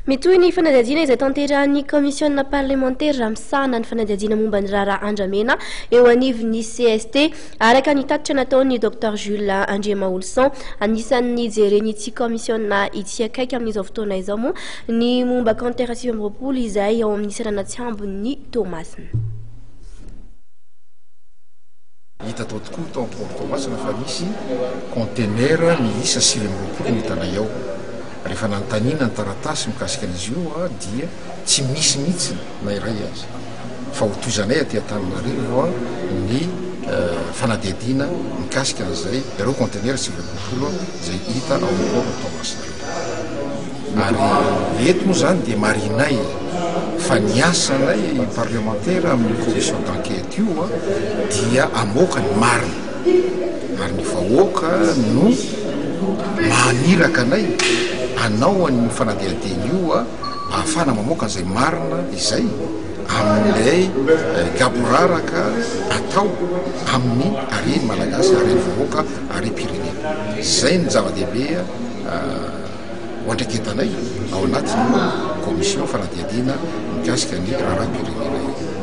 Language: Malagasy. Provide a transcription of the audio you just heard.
Mitohy ny fanadihadiana izay tanterahan'ny kaomisiona parlemantera misahana ny fanadihadiana momba ny raharaha andramena eo anivon'ny cst, araka ny tatitra nataon'ny Docteur Jules Andriamaholison. Anisan'ny jeren'ity kaomisiona ity akaiky amin'izao fotoana izao moa ny momba kaontera 29 izay ao amin'ny seranan-tsambon'i Toamasina. Hita tao tokoa tao am-port Toamasina fa nisy container miisa 29 no hitanay ao. Rehefa nanontaniana ny taratasy mikasika an'izy io dia tsy misy mihitsy na iray aza. Fa ho tohizanay aty Antananarivo ny fanadihadiana mikasika an'izay ireo conteneurs 29 izay hita ao amin'ny port Toamasina ireo. Ary eto moa izany dia marihinay fa ny asanay parlemantera amin'io commission d'enquête io dia hamoaka ny marina. Ary ny vahoaka no maniraka anay hanao an'io fanadihadiana io mba ahafahana mamoaka an'izay marina izay amin'ilay gaboraraka atao amin'ny haren'ny Malagasy, haren'ny vahoaka, harem-pirenena. Izay no zava-dehibe ho andraiketanay ao anatin'io commission fanadihadiana mikasika ny raharaham-pirenena io.